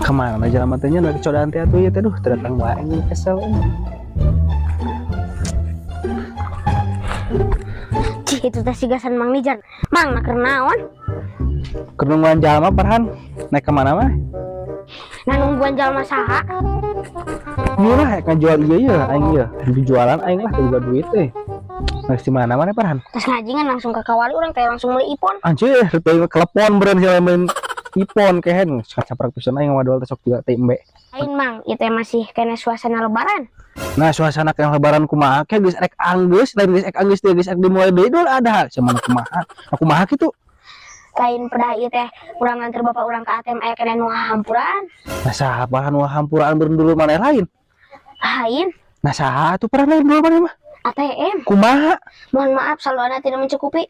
Kemana jalan matanya lagi codaan teh atuh ya teh, duh, teu datang wae, anjing, kesel euy. Cih, itu teh sigasan Mang Nijar. Mang, nak keur naon? Keur nungguan jalma, Parhan. Naik ke mana mah? Nah, nungguan jalma saha? Murah ya ngajual, iya iya, aing iya. Jualan aing lah juga duit teh. Naik di mana mana, Parhan? Terus ngaji kan langsung ke kawali urang teh, langsung beli iPhone. Anjir, teh telepon beureun si main iPhone kehen. Caprak pisan aing wadol teh sok juga teh embe. Lain, Mang, itu masih kena suasana Lebaran. Nah, suasana yang Lebaran kumaha ke geus rek anggeus, lain geus rek anggeus teh, geus rek dimulai deui dul ada. Cuman kumaha? Aku kumaha kitu? Lain pedah ieu teh urang nganter bapak urang ke ATM, aya kena nu hampuran. Nah, saha, Parhan, nu hampuraan beureun dulu maneh lain? Lain. Nah, saha atuh, Parhan, lain dulu maneh mah? ATM. Kumaha? Mohon maaf, saldonya tidak mencukupi.